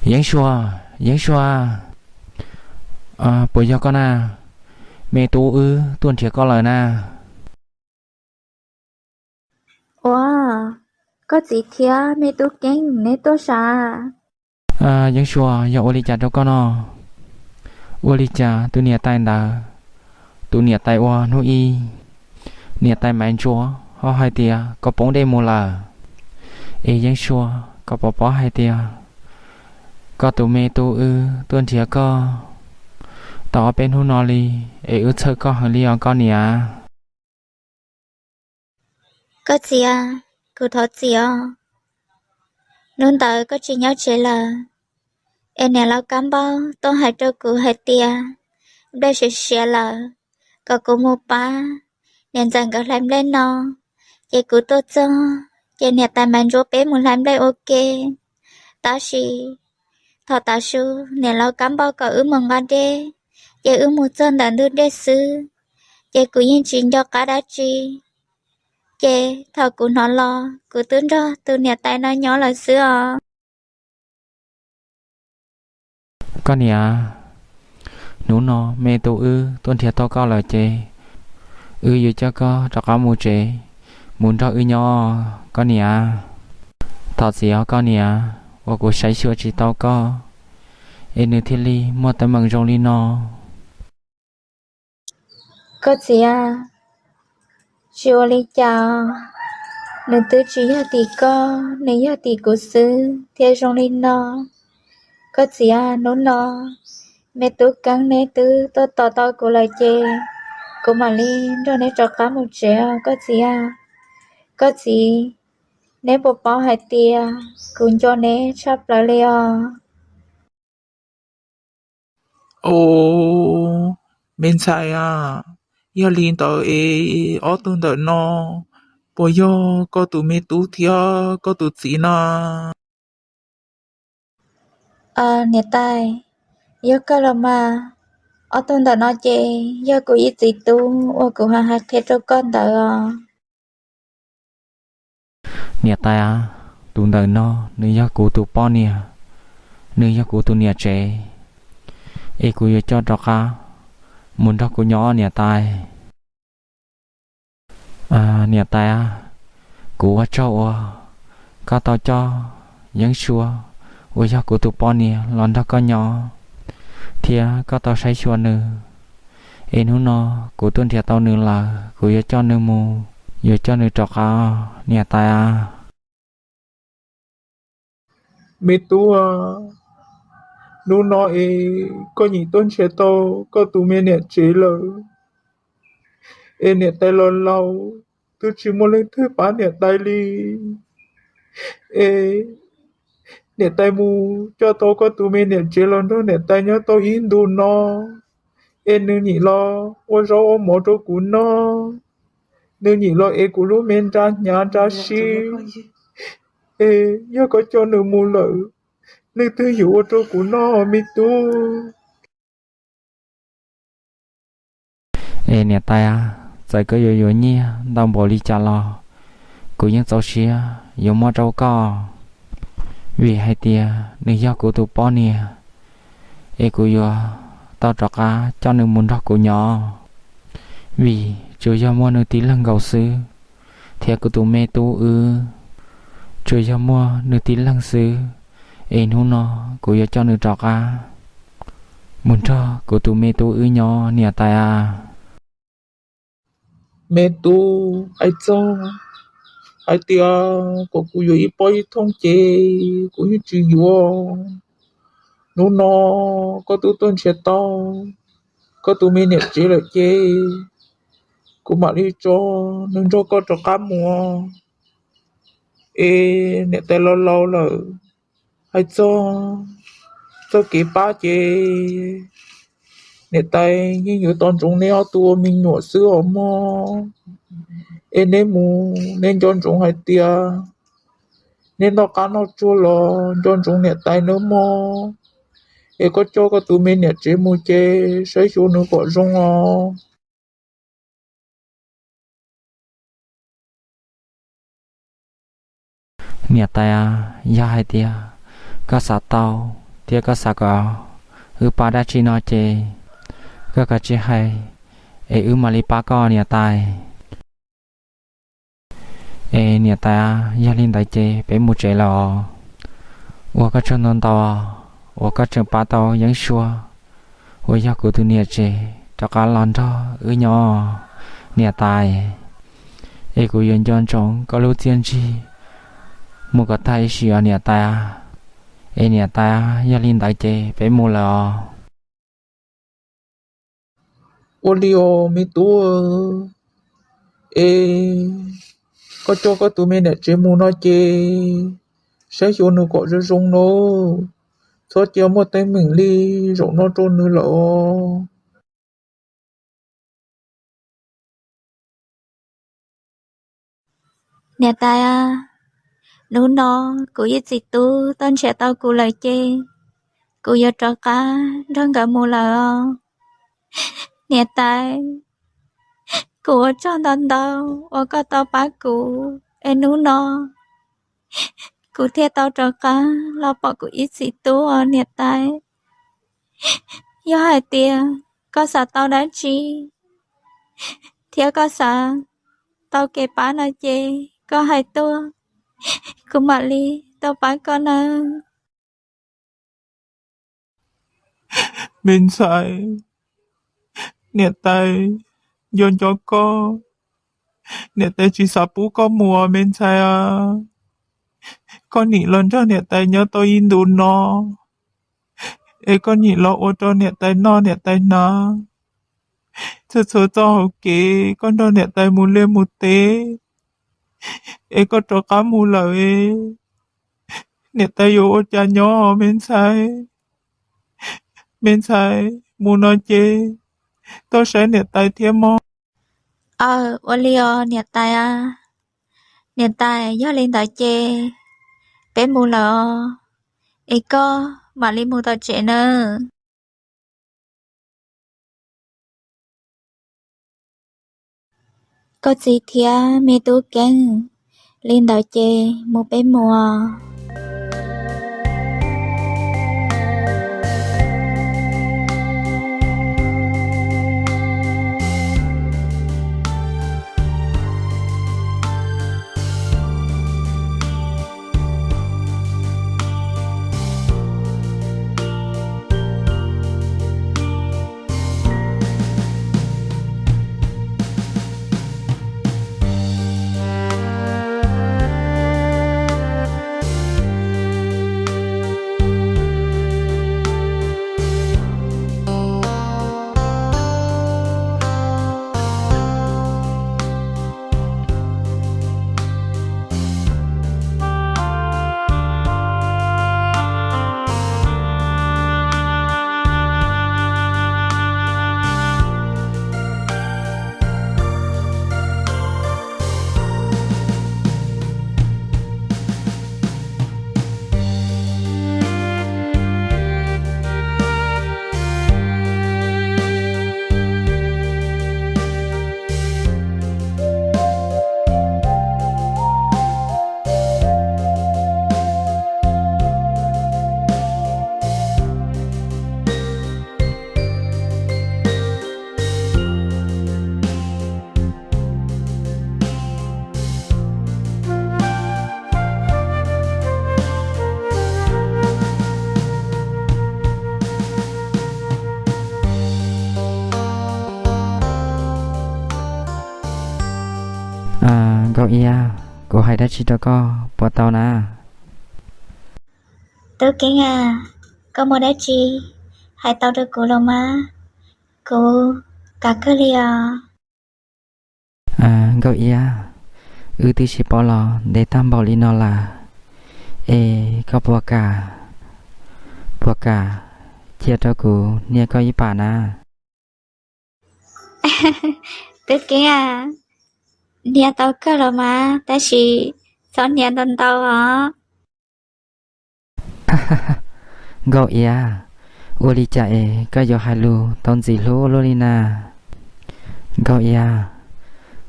Yeeb Sua, Yeeb Sua, puas yog koj na? Me tub wb tuaj nrhiav koj lawm na. Ua, koj txiv thiab me tub Keeb, neb tuaj sav? Yeeb Sua, yog ua li cas rau koj no? Ua li cas tus niam tais ntawd, tus niam tais uas hnub ib niam tais Maiv Ntsuab ho hais tias koj poob dej mus lawm? Es Yeeb Sua, koj puas paub hais tias koj tus me tub wb tuaj nrhiav koj tau ob peb hnub no li, es wb txhawj koj heev li os koj niam. Koj txiv, kuv thov txim os. Hnub ntawd koj tsis nyob tsev lawm, es niam laus Kab Npauj tuaj hais rau kuv hais tias nplej siav siav lawm, kom kuv mus pab niam ntxawm nkawd hlais nplej no. Ces kuv tuaj txog, ces niam tais Maiv Ntsuab peb mus hlais nplej ua ke. Tab sis thaum tav su niam laus Kab Npauj kom wb mus nqa dej, ces wb mus txog ntawm ntug dej xwb, ces kuv yeej tsis nco qab dab tsi. Ces thaum kuv hnov los kuv twb nrog tus niam tais no nyob lawm xwb os. Koj niam, hnub no me tub wb tuaj nrhiav tau koj lawm ces wb yuav coj koj rov qab mus tsev, mus nrog wb nyob koj niam. Thov txim os koj niam, uas kuv saib xyuas tsis tau koj, es nws thiaj li muaj teeb meem zoo li no. Koj txiv, tsis ua li cas, nws twb tsis yog tim koj, nws yog tim kuv xwb thiaj zoo li no. Koj txiv, hnub no me tub Keeb neb twb tuaj tos tau kuv lawm ces kuv mam li nrog neb rov qab mus tsev os koj txiv. Koj txiv, neb puas paub hais tias kuv nco neb tshaj plaws li os. Os, me ntxhais a, yog li ntawd es ob tug ntawm no puas yog koj tus me tub thiab koj tus txiv na? Niam tais, yog kawg los mas, ob tug ntawm no ces yog kuv ib txiv tub uas kuv hais qhia rau koj ntawd os. Niam tais a, tus ntawm no nws yog kuv tus poj niam, nws yog kuv tus niam tsev, es kuv yuav coj rov qab mus nrog kuv nyob niam tais. Niam tais a, kuv ua tsaug uas koj tau coj Yeeb Sua uas yog kuv tus poj niam los nrog koj nyob, thiab koj tau saib xyuas nws. Es hnub no kuv tuaj nrhiav tau nws lawm, kuv yuav coj nws mus, yuav coj nws rov qab niam tais a. Me tub, hnub no es koj nyiam tuaj nrhiav tau koj tus me niam tsev lawm, es niam tais los laus twb tsis muaj leej twg pab niam tais li. Es niam tais mus coj tau koj tus me niam tsev los nrog niam tais nyob tau ib ntus no, es nws nim los ua zaub ua mov rau kuv noj, nws nim los ev kuv lub me nra hnyav nra sib. Es yog koj coj nws mus lawm, leej twg yuav ua rau kuv noj me tub? Es niam tais a, txawm koj yuav yuav nyiaj ntau npaum li cas los kuv yeej txaus siab yuav muab rau koj, vim hais tias nws yog kuv tus poj niam, es kuv yuav tau rov qab coj nws mus nrog kuv nyob, vim tsuas yog muaj nws tib leeg nkaus xwb, thiab kuv tus me tub wb tsuas yog muaj nws tib leeg xwb, es hnub no kuv yuav coj nws rov qab mus nrog kuv tus me tub wb nyob niam tais a. Me tub, hais txog hais tias kom kuv yuav ib pob ib thooj ces kuv yeej tsis yuav. Hnub no koj twb tuaj nrhiav tau koj tus me niam tsev lawm ces kuv mam li tso nws nrog koj rov qab mus. Es niam tais laus laus lawm, hais txog txoj kev pab ces niam tais yeej yuav tos ntsoov neb ob tug ua me nyuam xwb os mog. Es neb mus neb nco ntsoov hais tias neb noj qab noj tsuag los nco ntsoov niam tais nawb mog. Es koj coj koj tus me niam tsev mus ces saib xyuas nws kom zoo os. Niam tais a, yog hais tias koj xav tau thiab koj xav kom wb pab dab tsi no ces koj kav tsij hais, es wb mam li pab koj niam tais. Es niam tais, yog li ntawd ces peb mus tsev lawm os. Ua koj tsaug ntau ntau uas koj tseem pab tau Yeeb Suab uas yog kuv tus niam tsev rov qab los nrog wb nyob niam tais. Es kuv yuav nco ntsoov koj lub txiaj ntsig mus kom tag ib sim os niam tais. Es niam tais, yog li ntawd ces peb mus lawm os. Ua li os me tub, es koj coj koj tus me niam tsev mus no ces saib xyuas nws kom zoo zoo nawb, txhob cia muaj teeb meem li zaum no rau nws lawm os. Niam tais, hnub no kuv ib txiv tub tau nrhiav tau kuv lawm ces kuv yuav rov qab nrog nkawd mus lawm os. Niam tais, kuv ua tsaug ntau ntau uas koj tau pab kuv, es hnub no kuv thiaj tau rov qab los pom kuv ib txiv tub os niam tais. Yog hais tias koj xav tau dab tsi thiab koj xav tau kev pab no ces koj hais tuaj, kuv mam li tau pab koj nawb. Me ntxhais, niam tais nco nco koj, niam tais tsis xav pub koj mus os me ntxhais a. Koj nim los nrog niam tais nyob tau ib ntus no, es koj nim los ua rau niam tais noj niam tais hnav. Txhua txhua txoj hauv kev koj nrog niam tais mus liaj mus teb, es koj rov qab mus lawm, niam tais yuav ua cas nyob me ntxhais? Me ntxhais, mus no ces tuaj saib niam tais thiab mog. Aw, ua li os niam tais a. Niam tais, yog li ntawd ces peb mus lawm os, es koj mam li mus tom tsev nawb. Koj txiv thiab me tub Keeb, li ntawd ces mus peb mus. Nkauj Iab, kuv hais dab tsi rau koj puas tau na? Tub Keeb a, koj muaj dab tsi hais tau rau kuv los mas, kuv kam kawg li os. Nkauj Iab, wb twb sib paub los ntev tag npaum li no lawm, es koj puas kam, puas kam cia rau kuv hnia koj ib pas na? Tub Keeb a, hnia tau kawg los mas, tab sis txhob hnia ntau ntau os. Nkauj Iab, ua li cas es koj yuav hais lus tau ntxim hlub ua luaj li na? Nkauj Iab,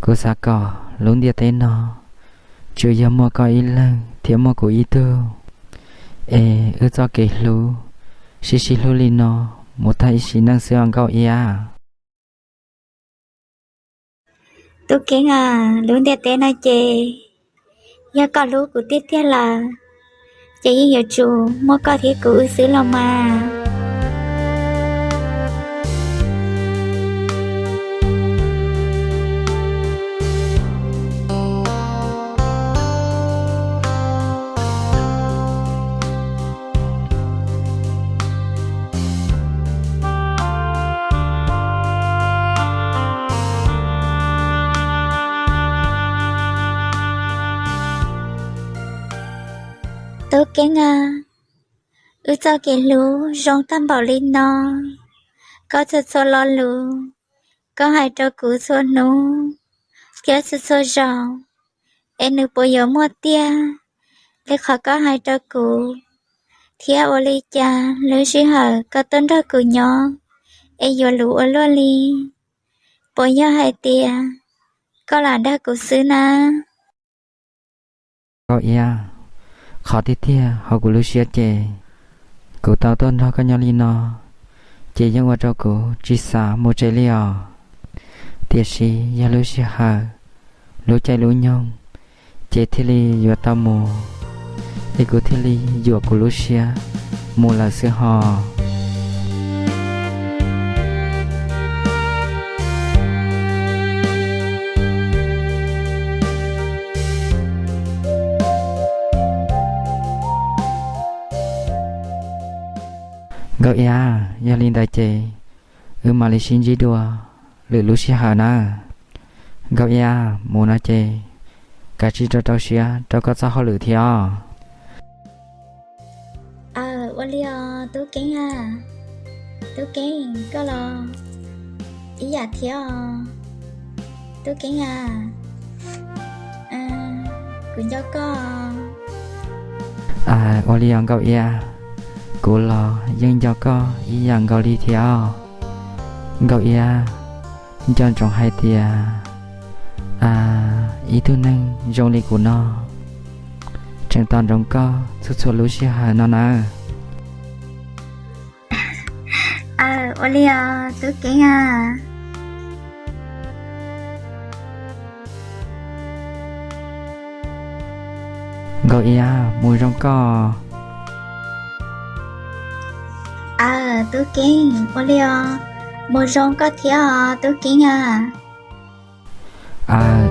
kuv xav kom lub ntiaj teb no tsuas yog muaj koj ib leeg thiab muaj kuv ib tug, es wb txoj kev hlub Sib sib hlub li no mus tag ib sim neej xwb os Nkauj Iab. Tub Keeb a, lub ntiaj teb no ces yog koj hlub kuv tiag tiag lawm, ces yeej yuav tsum muaj koj thiab kuv wb xwb los mas. Tub Keeb a, wb txoj kev hlub zoo tag npaum li no, koj txhua txhua lo lus koj hais rau kuv txhua hnub thiab txhua txhua zaus, es nws puas yuav muaj tiag li qhov koj hais rau kuv? Thiab ua li cas lub sij hawm koj tuaj nrog kuv nyob es yuav luv ua luaj li? Puas yog hais tias koj lam dag kuv xwb na? Nkauj Iab, qhov tiag tiag hauv kuv lub siab ces kuv tau tuaj nrog koj nyob li no ces yeej ua rau kuv tsis xav mus tsev li os. Tiam sis yog lub sij hawm, lub caij lub nyoog ces thiaj li yuav tau mus, es kuv thiaj li yuam kuv lub siab mus lawm xwb hos. Nkauj Iab, yog li ntawd ces wb mam li sib ntsib dua lwm lub sij hawm nawb. Nkauj Iab, mus no ces kav tsij rau rau siab rau koj txoj hauj lwm thiab os. Aw, ua li os Tub Keeb a. Tub Keeb, koj los ib yam thiab os Tub Keeb a. Kuv nco koj. Ua li os Nkauj Iab, kuv los yeej nco koj ib yam nkaus li thiab os. Nkauj Iab, nco ntsoov hais tias ib tug neeg zoo li kuv no tseem tos ntsoov koj txhua txhua lub sij hawm no nawb. Aw, ua li os Tub Keeb a. Nkauj Iab, mus zoo koj. Aw, Tub Keeb, ua li os, mus zoo koj thiab os Tub Keeb a. Aw,